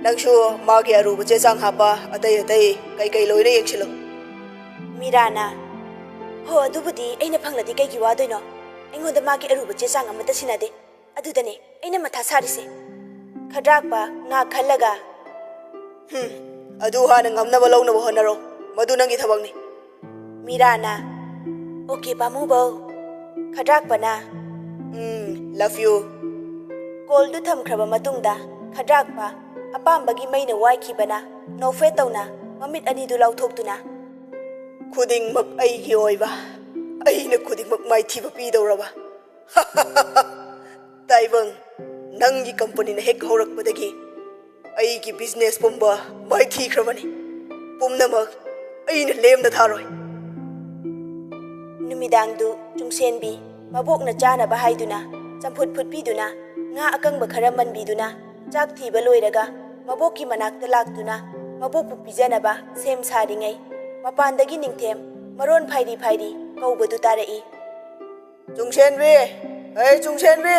"ꯅꯪꯁꯨ ꯃꯥꯒꯤ ꯑꯔꯨꯕ ꯆꯦ ꯆꯥꯡ ꯍꯥꯞꯄ ꯑꯇꯩ ꯑꯇꯩ ꯀꯩꯀꯩ ꯂꯣꯏꯅ ꯌꯦꯡꯁꯤꯜꯂꯨ꯫" ꯃꯤꯔꯥꯅ, "ꯍꯣ, ꯑꯗꯨꯕꯨꯗꯤ ꯑꯩꯅ ꯐꯪꯂꯗꯤ ꯀꯩꯒꯤ ꯋꯥꯗꯣꯏꯅꯣ? ꯑꯩꯉꯣꯟꯗ ꯃꯥꯒꯤ ꯑꯔꯨꯕ ꯆꯦ ꯆꯥꯡ ꯑꯃꯠꯇ ꯁꯤꯟꯅꯗꯦ꯫ ꯑꯗꯨꯗꯅꯦ ꯑꯩꯅ ꯃꯊꯥ ꯁꯥꯔꯤꯁꯦ꯫" ꯈꯗ꯭ꯔꯥꯛꯄ ꯉꯥꯛ ꯈꯜꯂꯒ, "ꯍꯨꯝ, ꯑꯗꯨ ꯍꯥꯟꯅ ꯉꯝꯅꯕ ꯂꯧꯅꯕ ꯍꯣꯠꯅꯔꯣ꯫ ꯃꯗꯨ ꯅꯪꯒꯤ ꯊꯕꯛꯅꯤ꯫" ꯃꯤꯔꯥꯅ, "ꯑꯣꯀꯦ, ꯄꯥꯃꯨꯕꯧ꯫" ꯈꯗ꯭ꯔꯥꯛꯄꯅ, "ꯎꯝ, love you꯫" ꯀꯣꯜꯗꯨ ꯊꯝꯈ꯭ꯔꯕ ꯃꯇꯨꯡꯗ ꯈꯗ꯭ꯔꯥꯛꯄ ꯑꯄꯥꯝꯕꯒꯤ ꯃꯩꯅ ꯋꯥꯏꯈꯤꯕꯅ ꯅꯣꯛꯐꯦꯠ ꯇꯧꯅ ꯃꯃꯤꯠ ꯑꯅꯤꯗꯨ ꯂꯥꯎꯊꯣꯛꯇꯨꯅ, "ꯈꯨꯗꯤꯡꯃꯛ ꯑꯩꯒꯤ ꯑꯣꯏꯕ, ꯑꯩꯅ ꯈꯨꯗꯤꯡꯃꯛ ꯃꯥꯏꯊꯤꯕ ꯄꯤꯗꯧꯔꯕ꯫ ꯇꯥꯏꯕꯪ, ꯅꯪꯒꯤ ꯀꯝꯄꯅꯤꯅ ꯍꯦꯛ ꯍꯧꯔꯛꯄꯗꯒꯤ ꯑꯩꯒꯤ ꯕꯤꯖꯤꯅꯦꯁ ꯄꯨꯝꯕ ꯃꯥꯏꯊꯤꯈ꯭ꯔꯕꯅꯤ꯫ ꯄꯨꯝꯅꯃꯛ ꯑꯩꯅ ꯂꯦꯝꯅ ꯊꯥꯔꯣꯏ꯫" ꯅꯨꯃꯤꯗꯥꯡꯗꯨ ꯆꯨꯡꯁꯦꯟꯕꯤ ꯃꯕꯣꯛꯅ ꯆꯥꯅꯕ ꯍꯥꯏꯗꯨꯅ ꯆꯝꯐꯨꯠ ꯐꯨꯠꯄꯤꯗꯨꯅ, ꯉꯥ ꯑꯀꯪꯕ ꯈꯔ ꯃꯟꯕꯤꯗꯨꯅ, ꯆꯥꯛ ꯊꯤꯕ ꯂꯣꯏꯔꯒ ꯃꯕꯣꯛꯀꯤ ꯃꯅꯥꯛꯇ ꯂꯥꯛꯇꯨꯅ ꯃꯕꯣꯛꯄꯨ ꯄꯤꯖꯅꯕ ꯁꯦꯝ ꯁꯥꯔꯤꯉꯩ, ꯃꯄꯥꯟꯗꯒꯤ ꯅꯤꯡꯊꯦꯝ ꯃꯔꯣꯟ ꯐꯥꯏꯔꯤ ꯐꯥꯏꯔꯤ ꯀꯧꯕꯗꯨ ꯇꯥꯔꯛꯏ꯫ "ꯆꯨꯡꯁꯦꯟꯕꯤ! ꯑꯩ ꯆꯨꯡꯁꯦꯟꯕꯤ!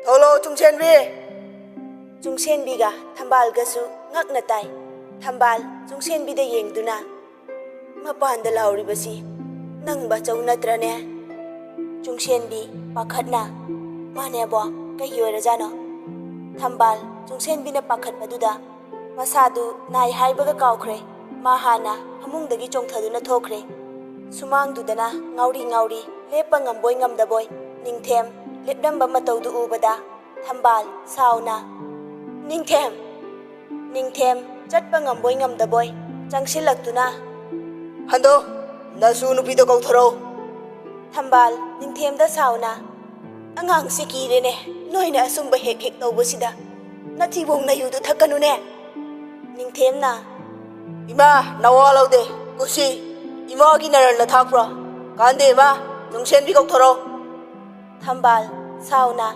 ꯊꯣꯛꯂꯛꯑꯣ, ꯆꯨꯡꯁꯦꯟꯕꯤ!" ꯆꯨꯡꯁꯦꯟꯕꯤꯒ ꯊꯝꯕꯥꯜꯒꯁꯨ ꯉꯛꯅ ꯇꯥꯏ꯫ ꯊꯝꯕꯥꯜ ꯆꯨꯡꯁꯦꯟꯕꯤꯗ ꯌꯦꯡꯗꯨꯅ, "ꯃꯄꯥꯟꯗ ꯂꯥꯎꯔꯤꯕꯁꯤ ꯅꯪ ꯕꯥꯆꯧ ꯅꯠꯇ꯭ꯔꯅꯦ?" ꯆꯨꯡꯁꯦꯟꯕꯤ ꯄꯥꯈꯠꯅ, "ꯃꯥꯅꯦꯕꯣ, ꯀꯩꯒꯤ ꯑꯣꯏꯔꯖꯥꯠꯅꯣ? ꯊꯝꯕꯥꯜ ꯆꯨꯡꯁꯦꯟꯕꯤꯅ ꯄꯥꯈꯠꯄꯗꯨꯗ ꯃꯁꯥꯗꯨ ꯅꯥꯏ ꯍꯥꯏꯕꯒ ꯀꯥꯎꯈ꯭ꯔꯦ꯫ ꯃꯥ ꯍꯥꯟꯅ ꯐꯃꯨꯡꯗꯒꯤ ꯆꯣꯡꯊꯗꯨꯅ ꯊꯣꯛꯈ꯭ꯔꯦ꯫ ꯁꯨꯃꯥꯡꯗꯨꯗꯅ ꯉꯥꯎꯔꯤ ꯉꯥꯎꯔꯤ ꯂꯦꯞꯄ ꯉꯝꯕꯣꯏ ꯉꯝꯗꯕꯣꯏ ꯅꯤꯡꯊꯦꯝ ꯂꯦꯞꯂꯝꯕ ꯃꯇꯧꯗꯨ ꯎꯕꯗ ꯊꯝꯕꯥꯜ ꯁꯥꯎꯅ, "ꯅꯤꯡꯊꯦꯝ!" ꯅꯤꯡꯊꯦꯝ ꯆꯠꯄ ꯉꯝꯕꯣꯏ ꯉꯝꯗꯕꯣꯏ ꯆꯪꯁꯤꯜꯂꯛꯇꯨꯅ, "ꯍꯟꯗꯣ, ꯅꯁꯨ ꯅꯨꯄꯤꯗꯣ ꯀꯧꯊꯣꯔꯛꯎ!" ꯊꯝꯕꯥꯜ ꯅꯤꯡꯊꯦꯝꯗ ꯁꯥꯎꯅ, "ꯑꯉꯥꯡꯁꯦ ꯀꯤꯔꯦꯅꯦ, ꯅꯣꯏꯅ ꯑꯆꯨꯝꯕ ꯍꯦꯛ ꯍꯦꯛ ꯇꯧꯕꯁꯤꯗ꯫ ꯅꯊꯤꯕꯣꯡ ꯅꯌꯨꯗꯨ ꯊꯛꯀꯅꯨꯅꯦ!" ꯅꯤꯡꯊꯦꯝꯅ, "ꯏꯃꯥ, ꯅꯋꯥ ꯂꯧꯗꯦ꯫ ꯀꯨꯁꯤ, ꯏꯃꯥꯒꯤ ꯅꯔꯜꯅ ꯊꯥꯛꯄ꯭ꯔꯣ? ꯀꯥꯟꯗꯦ ꯏꯃꯥ, ꯆꯨꯡꯁꯦꯟꯕꯤ ꯀꯧꯊꯣꯔꯛꯎ!" ꯊꯝꯕꯥꯜ ꯁꯥꯎꯅ,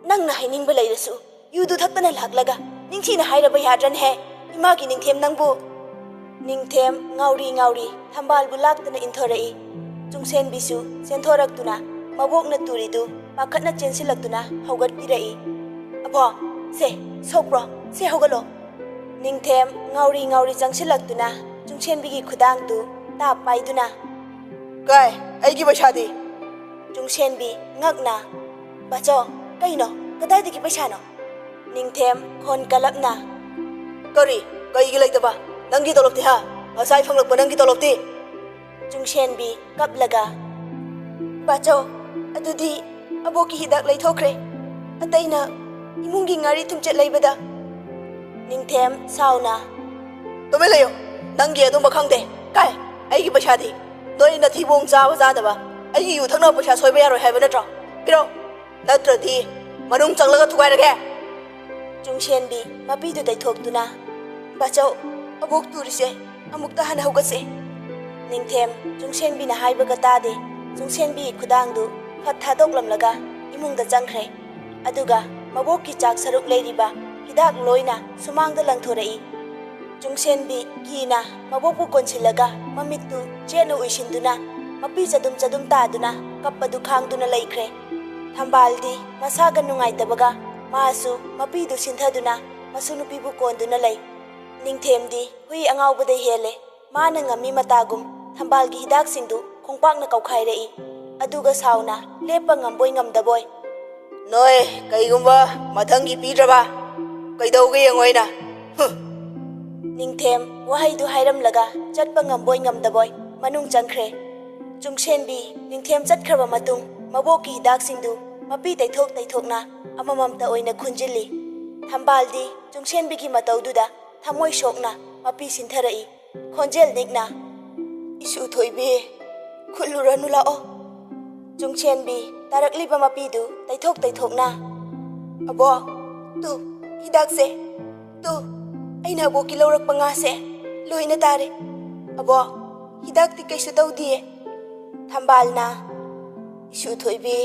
"ꯅꯪꯅ ꯍꯥꯏꯅꯤꯡꯕ ꯂꯩꯔꯁꯨ ꯌꯨꯗꯨ ꯊꯛꯇꯅ ꯂꯥꯛꯂꯒ ꯅꯤꯡꯊꯤꯅ ꯍꯥꯏꯔꯕ ꯌꯥꯗ꯭ꯔꯅꯦꯍꯦ? ꯏꯃꯥꯒꯤ ꯅꯤꯡꯊꯦꯝ ꯅꯪꯕꯨ!" ꯅꯤꯡꯊꯦꯝ ꯉꯥꯎꯔꯤ ꯉꯥꯎꯔꯤ ꯊꯝꯕꯥꯜꯕꯨ ꯂꯥꯛꯇꯅ ꯏꯟꯊꯣꯔꯛꯏ꯫ ꯆꯨꯡꯁꯦꯟꯕꯤꯁꯨ ꯆꯦꯟꯊꯣꯔꯛꯇꯨꯅ ꯃꯕꯣꯛꯅ ꯇꯨꯔꯤꯗꯨ ꯄꯥꯈꯠꯅ ꯆꯦꯟꯁꯤꯜꯂꯛꯇꯨꯅ ꯍꯧꯒꯠꯄꯤꯔꯛꯏ꯫ "ꯑꯕꯣ, ꯁꯦ, ꯁꯣꯛꯄ꯭ꯔꯣ? ꯁꯦ, ꯍꯧꯒꯠꯂꯣ!" ꯅꯤꯡꯊꯦꯝ ꯉꯥꯎꯔꯤ ꯉꯥꯎꯔꯤ ꯆꯪꯁꯤꯜꯂꯛꯇꯨꯅ ꯆꯨꯡꯁꯦꯟꯕꯤꯒꯤ ꯈꯨꯗꯥꯡꯗꯨ ꯇꯥꯞ ꯄꯥꯏꯗꯨꯅ, "ꯀꯥꯏ, ꯑꯩꯒꯤ ꯄꯩꯁꯥꯗꯤ?" ꯆꯨꯡꯁꯦꯟꯕꯤ ꯉꯛꯅ, "ꯕꯥꯆꯧ, ꯀꯩꯅꯣ? ꯀꯗꯥꯏꯗꯒꯤ ꯄꯩꯁꯥꯅꯣ?" ꯅꯤꯡꯊꯦꯝ ꯈꯣꯟ ꯀꯜꯂꯞꯅ, "ꯀꯔꯤ? ꯀꯩꯒꯤ ꯂꯩꯇꯕ? ꯅꯪꯒꯤ ꯇꯣꯂꯣꯞꯇꯤ ꯍꯥ? ꯉꯁꯥꯏ ꯐꯪꯂꯛꯄ ꯅꯪꯒꯤ ꯇꯣꯂꯣꯞꯇꯤ?" ꯆꯨꯡꯁꯦꯟꯕꯤ ꯀꯞꯂꯒ, "ꯕꯥꯆꯧ, ꯑꯗꯨꯗꯤ ꯑꯕꯣꯛꯀꯤ ꯍꯤꯗꯥꯛ ꯂꯩꯊꯣꯛꯈ꯭ꯔꯦ꯫ ꯑꯇꯩꯅ ꯏꯃꯨꯡꯒꯤ ꯉꯥꯔꯤ ꯊꯨꯝꯆꯦꯠ ꯂꯩꯕꯗ꯫" ꯅꯤꯡꯊꯦꯝ ꯁꯥꯎꯅ, "ꯇꯨꯃꯤꯟ ꯂꯩꯌꯨ꯫ ꯅꯪꯒꯤ ꯑꯗꯨꯝꯕ ꯈꯪꯗꯦ꯫ ꯀꯥꯏ, ꯑꯩꯒꯤ ꯄꯩꯁꯥꯗꯤ? ꯅꯣꯏ ꯅꯊꯤꯕꯣꯡ ꯆꯥꯕ ꯆꯥꯗꯕ ꯑꯩꯒꯤ ꯌꯨ ꯊꯛꯅꯕ ꯄꯩꯁꯥ ꯁꯣꯏꯕ ꯌꯥꯔꯣꯏ ꯍꯥꯏꯕ ꯅꯠꯇ꯭ꯔꯣ? ꯄꯤꯔꯛꯑꯣ, ꯅꯠꯇ꯭ꯔꯗꯤ ꯃꯅꯨꯡ ꯆꯪꯂꯒ ꯊꯨꯒꯥꯏꯔꯒꯦ!" ꯆꯨꯡꯁꯦꯟꯕꯤ ꯃꯄꯤꯗꯨ ꯇꯩꯊꯣꯛꯇꯨꯅ, "ꯕꯥꯆꯧ, ꯑꯕꯣꯛ ꯇꯨꯔꯤꯁꯦ, ꯑꯃꯨꯛꯇ ꯍꯟꯅ ꯍꯧꯒꯠꯁꯦ!" ꯅꯤꯡꯊꯦꯝ ꯆꯨꯡꯁꯦꯟꯕꯤꯅ ꯍꯥꯏꯕꯒ ꯇꯥꯗꯦ꯫ ꯆꯨꯡꯁꯦꯟꯕꯤꯒꯤ ꯈꯨꯗꯥꯡꯗꯨ ꯐꯠ ꯊꯥꯗꯣꯛꯂꯝꯂꯒ ꯏꯃꯨꯡꯗ ꯆꯪꯈ꯭ꯔꯦ꯫ ꯑꯗꯨꯒ ꯃꯕꯣꯛꯀꯤ ꯆꯥꯛ ꯁꯔꯨꯛ ꯂꯩꯔꯤꯕ ꯍꯤꯗꯥꯛ ꯂꯣꯏꯅ ꯁꯨꯃꯥꯡꯗ ꯂꯪꯊꯣꯔꯛꯏ꯫ ꯆꯨꯡꯁꯦꯟꯕꯤ ꯀꯤꯅ ꯃꯕꯣꯛꯄꯨ ꯀꯣꯟꯁꯤꯜꯂꯒ ꯃꯃꯤꯠꯇꯨ ꯆꯦꯠꯅ ꯎꯏꯁꯤꯟꯗꯨꯅ ꯃꯄꯤ ꯆꯗꯨꯝ ꯆꯗꯨꯝ ꯇꯥꯗꯨꯅ ꯀꯞꯄꯗꯨ ꯈꯥꯡꯗꯨꯅ ꯂꯩꯈ꯭ꯔꯦ꯫ ꯊꯝꯕꯥꯜꯗꯤ ꯃꯁꯥꯒ ꯅꯨꯡꯉꯥꯏꯇꯕꯒ ꯃꯥꯁꯨ ꯃꯄꯤꯗꯨ ꯁꯤꯟꯊꯗꯨꯅ ꯃꯁꯨ ꯅꯨꯄꯤꯕꯨ ꯀꯣꯟꯗꯨꯅ ꯂꯩ꯫ ꯅꯤꯡꯊꯦꯝꯗꯤ ꯍꯨꯏ ꯑꯉꯥꯎꯕꯗ ꯍꯦꯜꯂꯦ꯫ ꯃꯥꯅ ꯉꯝꯃꯤ ꯃꯇꯥꯒꯨꯝ ꯊꯝꯕꯥꯜꯒꯤ ꯍꯤꯗꯥꯛꯁꯤꯡꯗꯨ ꯈꯣꯡꯄꯥꯛꯅ ꯀꯧꯈꯥꯏꯔꯛꯏ꯫ ꯑꯗꯨꯒ ꯁꯥꯎꯅ ꯂꯦꯞꯄ ꯉꯝꯕꯣꯏ ꯉꯝꯗꯕꯣꯏ, ꯅꯣꯏ ꯀꯩꯒꯨꯝꯕ ꯃꯊꯪꯒꯤ ꯄꯤꯗ꯭ꯔꯕ ꯀꯩꯗꯧꯒꯦ ꯌꯦꯡꯉꯣ ꯑꯩꯅ꯫ ꯍꯨꯝ꯫ ꯅꯤꯡꯊꯦꯝ ꯋꯥꯍꯩꯗꯨ ꯍꯥꯏꯔꯝꯂꯒ ꯆꯠꯄ ꯉꯝꯕꯣꯏ ꯉꯝꯗꯕꯣꯏ ꯃꯅꯨꯡ ꯆꯪꯈ꯭ꯔꯦ꯫ ꯆꯨꯡꯁꯦꯟꯕꯤ ꯅꯤꯡꯊꯦꯝ ꯆꯠꯈ꯭ꯔꯕ ꯃꯇꯨꯡ ꯃꯕꯣꯛꯀꯤ ꯍꯤꯗꯥꯛꯁꯤꯡꯗꯨ ꯃꯄꯤ ꯇꯩꯊꯣꯛ ꯇꯩꯊꯣꯛꯅ ꯑꯃꯃꯝꯇ ꯑꯣꯏꯅ ꯈꯨꯟꯖꯤꯜꯂꯤ꯫ ꯊꯝꯕꯥꯜꯗꯤ ꯆꯨꯡꯁꯦꯟꯕꯤꯒꯤ ꯃꯇꯧꯗꯨꯗ ꯊꯃꯣꯏ ꯁꯣꯛꯅ ꯃꯄꯤ ꯁꯤꯟꯊꯔꯛꯏ꯫ ꯈꯣꯟꯖꯦꯜ ꯅꯤꯛꯅ, "ꯏꯁꯨ ꯊꯣꯏꯕꯤ, ꯈꯨꯜꯂꯨꯔꯅꯨ ꯂꯥꯛꯑꯣ꯫" ꯆꯨꯡꯁꯦꯟꯕꯤ ꯇꯥꯔꯛꯂꯤꯕ ꯃꯄꯤꯗꯨ ꯇꯩꯊꯣꯛ ꯇꯩꯊꯣꯛꯅ, "ꯑꯕꯣꯛ, ꯇꯨ, ꯍꯤꯗꯥꯛꯁꯦ, ꯇꯨ, ꯑꯩꯅ ꯑꯕꯣꯛꯀꯤ ꯂꯧꯔꯛꯄ ꯉꯥꯁꯦ ꯂꯣꯏꯅ ꯇꯥꯔꯦ꯫ ꯑꯕꯣꯛ, ꯍꯤꯗꯥꯛꯇꯤ ꯀꯩꯁꯨ ꯇꯧꯗꯤꯌꯦ꯫" ꯊꯝꯕꯥꯜꯅ, "ꯏꯁꯨ ꯊꯣꯏꯕꯤ,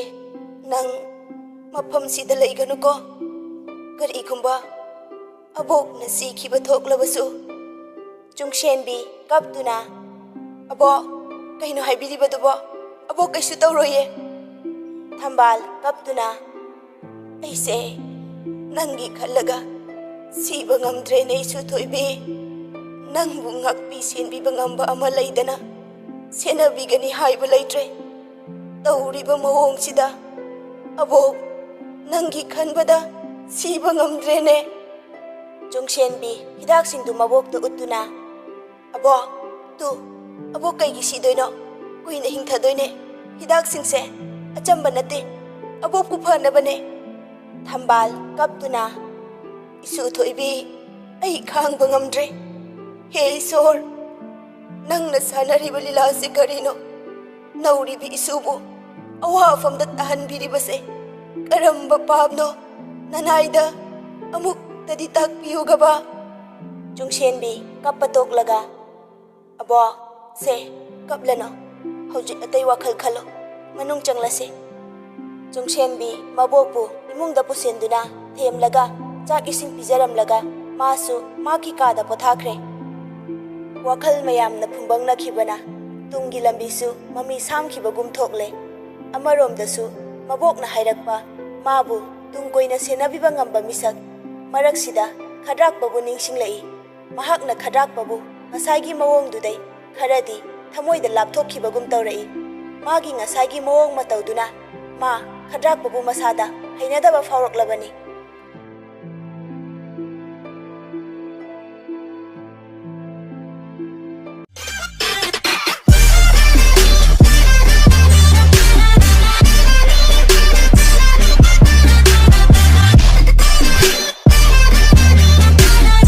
ꯅꯪ ꯃꯐꯝꯁꯤꯗ ꯂꯩꯒꯅꯨꯀꯣ꯫ ꯀꯔꯤꯒꯨꯝꯕ ꯑꯕꯣꯛꯅ ꯁꯤꯈꯤꯕ ꯊꯣꯛꯂꯕꯁꯨ꯫" ꯆꯨꯡꯁꯦꯟꯕꯤ ꯀꯞꯇꯨꯅ, "ꯑꯕꯣꯛ, ꯀꯩꯅꯣ ꯍꯥꯏꯕꯤꯔꯤꯕꯗꯨꯕꯣ? ꯑꯕꯣꯛ ꯀꯩꯁꯨ ꯇꯧꯔꯣꯏꯌꯦ꯫" ꯊꯝꯕꯥꯜ ꯀꯞꯇꯨꯅ, "ꯑꯩꯁꯦ ꯅꯪꯒꯤ ꯈꯜꯂꯒ ꯁꯤꯕ ꯉꯝꯗ꯭ꯔꯦꯅꯦ, ꯏꯁꯨ ꯊꯣꯏꯕꯤ꯫ ꯅꯪꯕꯨ ꯉꯥꯛꯄꯤ ꯁꯦꯟꯕꯤꯕ ꯉꯝꯕ ꯑꯃ ꯂꯩꯗꯅ ꯁꯦꯟꯅꯕꯤꯒꯅꯤ ꯍꯥꯏꯕ ꯂꯩꯇ꯭ꯔꯦ꯫ ꯇꯧꯔꯤꯕ ꯃꯑꯣꯡꯁꯤꯗ ꯑꯕꯣꯛ ꯅꯪꯒꯤ ꯈꯟꯕꯗ ꯁꯤꯕ ꯉꯝꯗ꯭ꯔꯦꯅꯦ꯫" ꯆꯨꯡꯁꯦꯟꯕꯤ ꯍꯤꯗꯥꯛꯁꯤꯡꯗꯨ ꯃꯕꯣꯛꯇ ꯎꯠꯇꯨꯅ, "ꯑꯕꯣꯛ, ꯇꯨ, ꯑꯕꯣꯛ ꯀꯩꯒꯤ ꯁꯤꯗꯣꯏꯅꯣ? ꯀꯨꯏꯅ ꯍꯤꯡꯊꯗꯣꯏꯅꯦ꯫ ꯍꯤꯗꯥꯛꯁꯤꯡꯁꯦ ꯑꯆꯝꯕ ꯅꯠꯇꯦ, ꯑꯕꯣꯛꯄꯨ ꯐꯅꯕꯅꯦ꯫" ꯊꯝꯕꯥꯜ ꯀꯞꯇꯨꯅ, "ꯏꯁꯨ ꯊꯣꯏꯕꯤ, ꯑꯩ ꯈꯥꯡꯕ ꯉꯝꯗ꯭ꯔꯦ꯫ ꯍꯦ ꯏꯁꯣꯔ, ꯅꯪꯅ ꯁꯥꯟꯅꯔꯤꯕ ꯂꯤꯂꯥꯁꯤ ꯀꯔꯤꯅꯣ? ꯅꯧꯔꯤꯕꯤ ꯏꯁꯨꯕꯨ ꯑꯋꯥꯐꯝꯗ ꯇꯥꯍꯟꯕꯤꯔꯤꯕꯁꯦ ꯀꯔꯝꯕ ꯄꯥꯞꯅꯣ? ꯅꯅꯥꯏꯗ ꯑꯃꯨꯛꯇꯗꯤ ꯇꯥꯛꯄꯤꯌꯨꯒꯕ꯫" ꯆꯨꯡꯁꯦꯟꯕꯤ ꯀꯞꯄ ꯇꯣꯛꯂꯒ, "ꯑꯕꯣꯛ, ꯁꯦ, ꯀꯞꯂꯅꯨ꯫ ꯍꯧꯖꯤꯛ ꯑꯇꯩ ꯋꯥꯈꯜ ꯈꯜꯂꯣ꯫ ꯃꯅꯨꯡ ꯆꯪꯂꯁꯤ꯫" ꯆꯨꯡꯁꯦꯟꯕꯤ ꯃꯕꯣꯛꯄꯨ ꯏꯃꯨꯡꯗ ꯄꯨꯁꯤꯟꯗꯨꯅ ꯊꯦꯝꯂꯒ ꯆꯥꯛ ꯏꯁꯤꯡ ꯄꯤꯖꯔꯝꯂꯒ ꯃꯥꯁꯨ ꯃꯥꯒꯤ ꯀꯥꯗ ꯄꯣꯊꯥꯈ꯭ꯔꯦ꯫ ꯋꯥꯈꯜ ꯃꯌꯥꯝꯅ ꯐꯨꯝꯕꯪꯅꯈꯤꯕꯅ ꯇꯨꯡꯒꯤ ꯂꯝꯕꯤꯁꯨ ꯃꯃꯤ ꯁꯥꯝꯈꯤꯕꯒꯨꯝ ꯊꯣꯛꯂꯦ꯫ ꯑꯃꯔꯣꯝꯗꯁꯨ ꯃꯕꯣꯛꯅ ꯍꯥꯏꯔꯛꯄ ꯃꯥꯕꯨ ꯇꯨꯡ ꯀꯣꯏꯅ ꯁꯦꯟꯅꯕꯤꯕ ꯉꯝꯕ ꯃꯤꯁꯛ ꯃꯔꯛꯁꯤꯗ ꯈꯗ꯭ꯔꯥꯛꯄꯕꯨ ꯅꯤꯡꯁꯤꯡꯂꯛꯏ꯫ ꯃꯍꯥꯛꯅ ꯈꯗ꯭ꯔꯥꯛꯄꯕꯨ ꯉꯁꯥꯏꯒꯤ ꯃꯑꯣꯡꯗꯨꯗꯩ ꯈꯔꯗꯤ ꯊꯃꯣꯏꯗ ꯂꯥꯞꯊꯣꯛꯈꯤꯕꯒꯨꯝ ꯇꯧꯔꯛꯏ꯫ ꯃꯥꯒꯤ ꯉꯁꯥꯏꯒꯤ ꯃꯑꯣꯡ ꯃꯇꯧꯗꯨꯅ ꯃꯥ ꯈꯗ꯭ꯔꯥꯛꯄꯕꯨ ꯃꯁꯥꯗ ꯍꯩꯅꯗꯕ ꯐꯥꯎꯔꯛꯂꯕꯅꯤ꯫